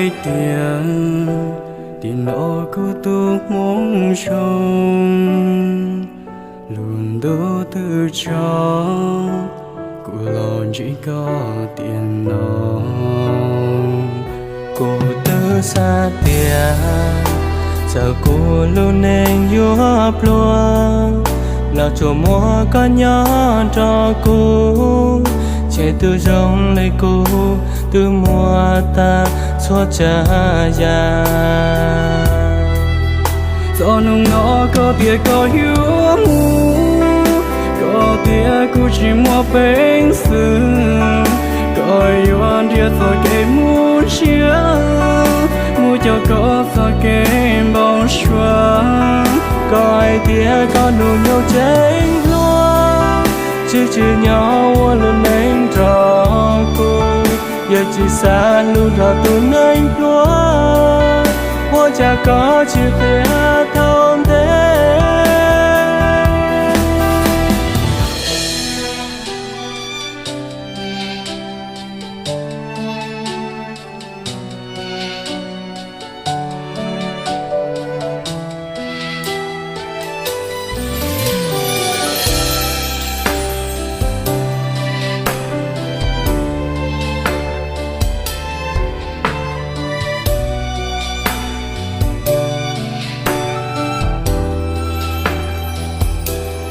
Hais tias tim no kuv tus hmoov zoo, lub ntuj twb tso kuv los ntsib koj tiam no. Kuv twb xav tias txawm kuv lub neej yuav pluag los tsuas muaj koj nyob nrog kuv, ces tus zoo li kuv twb muaj tag txhua tsav yam. Txog hnub no koj tias koj yuav mus, koj tias kuv tsis muaj peev xwm, koj yuav nrhiav txoj kev mus ntshiab, mus coj koj txoj kev npau suav. Koj hais tias koj hnub nyoog tseem hluas, tsis tsim nyog ua lub neej nrog kuv, yog tsis xav hlub nrog tus neeg pluag, ua cas koj tsis qhia thaum ntej?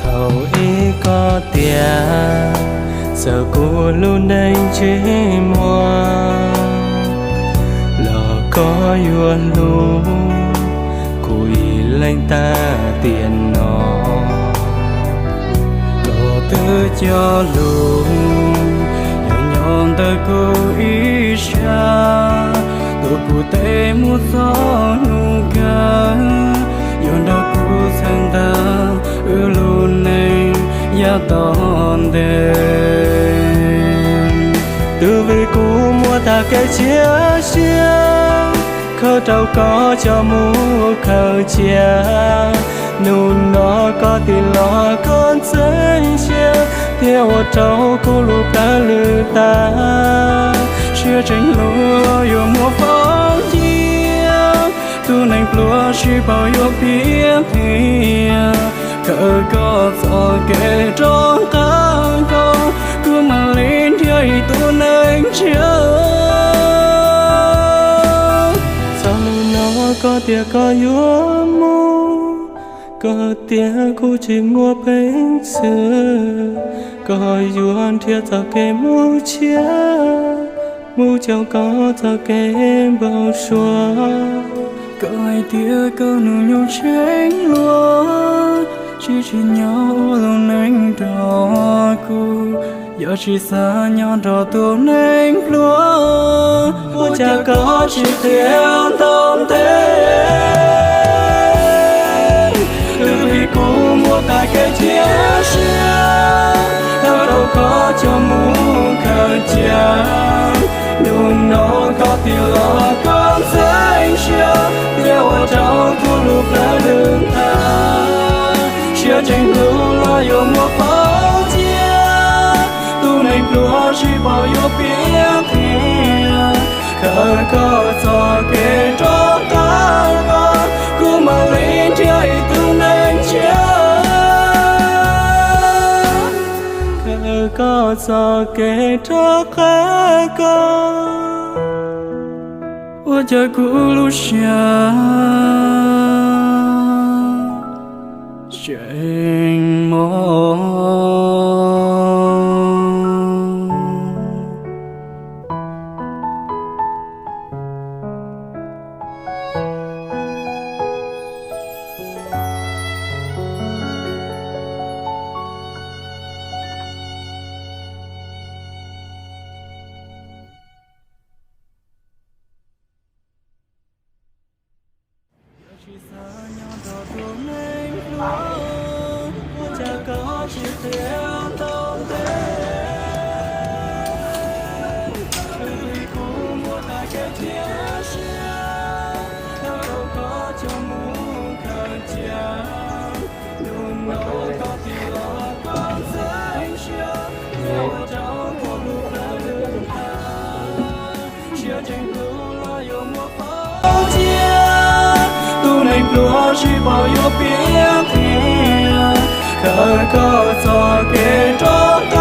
Thaum ub koj tias txawm kuv lub neej tsis muaj los koj yuav hlub kuv ib leeg tag tiam no. Koj twb cog lus yuav nyob ntawm kuv ib sab, tuav kuv tej mus txog hnub kawg, yuav nrog kuv txhawb nqa wb lub neej yav tom ntej. Twb vim kuv muaj tag kev txiav txim, khaws rau koj coj mus khaws cia. Hnub no koj tig los koj ntxeev siab, thiaj ua rau kuv lub plawv lwm tag. Siab tseem hlub los yuav muab faus cia, tus neeg pluag sib pauv yuav piam qhia. Khaws koj txoj kev rov qab koj, kuv mam li nrhiav ib tug neeg tshiab. Txog hnub no koj tias koj yuav mus, koj tias kuv tsis muaj peev xwm, koj yuav nrhiav txoj kev mus tshiab, mus coj koj txoj kev npau suav. Koj hais tias koj hnub nyoog tseem hluas, tsis tsim nyog ua lub neej nrog kuv, yog tsis xav nyob nrog tus neeg pluag, ua cas koj tsis qhia thaum ntej? Twb vim kuv muaj tag kev cia siab, thov rau koj coj mus khaws cia. Hnub no koj tig los koj ntxeev siab, thiaj ua rau kuv lub plawv lwm tag. Siab tseem hlub los yuav muab faus cia, tus neeg pluag sib pauv yuav piam qhia. Khaws koj txoj kev rov qab koj, kuv mam li nrhiav ib tug neeg tshiab. Khaws koj txoj kev rov qab koj, ua cas kuv lub siab tseem mob. Yog tsis xav nyob nrog tus neeg pluag, ua cas koj tsis qhia thaum ntej? Twb vim kuv muaj tag kev cia siab, thov rau koj coj mus khaws cia. Hnub no koj tig los koj ntxeev siab, thiaj ua rau kuv lub plawv lwm tag. Siab tseem hlub los yuav muab tsis paub yuav piav qhia, khaws koj txoj kev rov